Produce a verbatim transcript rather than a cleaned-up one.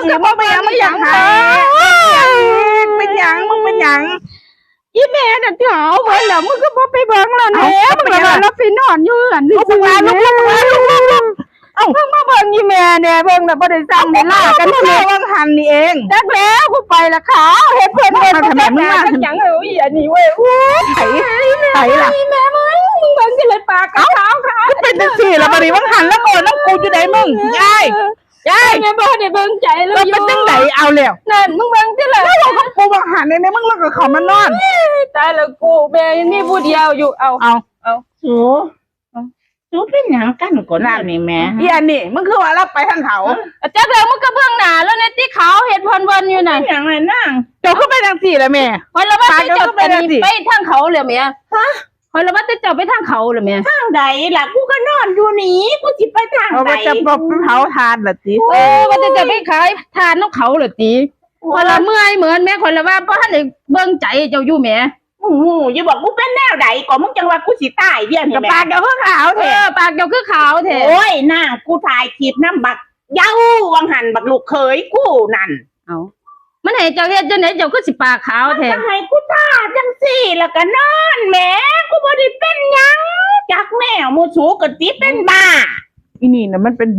คือบ่เป็นหยัง มึงอยากหาย เป็นหยัง มึงเป็นหยัง อีแม่น่ะเฒ่าเบิดแล้ว มึงก็บ่ไปเบิ่งแล้วแหน่ เอ้า มึงก็ว่าเราไปนอนอยู่เฮือน ลุก ลุก ลุก ลุก ลุก ลุก เอ้า มึงมาเบิ่งอีแม่แหน่ เบิ่งแล้วบ่ได้สั่งได้ลากัน เอ้า แหน่ มึงมาวังหันนี่เอง จักแล้ว กูไปละขาว เฮ็ดเพิ่นเฮ็ด มาทำไม บ่จัก มึงมา จักหยัง เอ้ย อีอันนี้เว้ย อู้ ไผ ไผล่ะ อีแม่มึง มึงเบิ่งสิเลยปากขาวขาว ก็เป็นจังซี่ล่ะ บัดนี้วังหันแล้วก่อน น้ำกูอยู่ไหนมึง ยาย ยาย แม่บ่ได้เบิ่งใจแล้ว ว่าเป็นจังใด อยู่ เอาแล้ว นั่น มึงเบิ่งติล่ะ แล้วเราก็ปูบังหันในนี้ มึงแล้วก็เข้ามานอน เอ้ย ตายแล้วกู แม่ยังมีผู้เดียวอยู่ เอา เอา เอา สู สูเป็นหยังกันก่อน นั่น นี่แม่ อีอันนี้ มึงคือว่าเราไปทางเขา เอาจักแล้ว มึงก็เบิ่งหน้าแล้วในที่เขาเฮ็ดเพิ่นเวินอยู่น่ะ เป็นหยังล่ะนาง เจ้าคือเป็นจังซี่ล่ะแม่ ข่อยละว่า ปาก แต่เจ้า เจ้าคือเป็นจังซี่ ไปทางเขาเลยแม่ ฮะ ข่อยละว่าแต่เจ้าไปทางเขาเลยแม่ ทางใดล่ะ กูก็นอนอยู่นี่ กูสิไปทาง เอา ใด ว่าจะบอกเผาถ่านล่ะติ เออ ว่าแต่เจ้าไปขายถ่านนำเขาเลยติ โอ้ย ข่อยละเมื่อยเหมือนแม่ ข่อยละว่าบ่ทันได้เบิ่งใจเจ้าอยู่แม่ มึงฮู้อยู่บอกกูเป็นแนวใด ก็มึงจังว่ากูสิตายเดี๋ยวนี้ ก็ แม่ ปากเจ้าคือขาวแท้ เออ ปากเจ้าคือขาวแท้ โอ้ย นาง กูถ่ายคลิปนำบักเหย้า วังหันบักลูกเขยกูนั่น เอา มันให้เจ้าเฮ็ดจังได๋ เจ้าคือสิปากขาวแท้ มันก็ให้กูถ่าจังซี่ แล้วก็นอนแหม กูบ่ได้เป็นหยังจักแนว หมู่สูก็สิเป็นบ้า อีนี่น่ะมันเป็น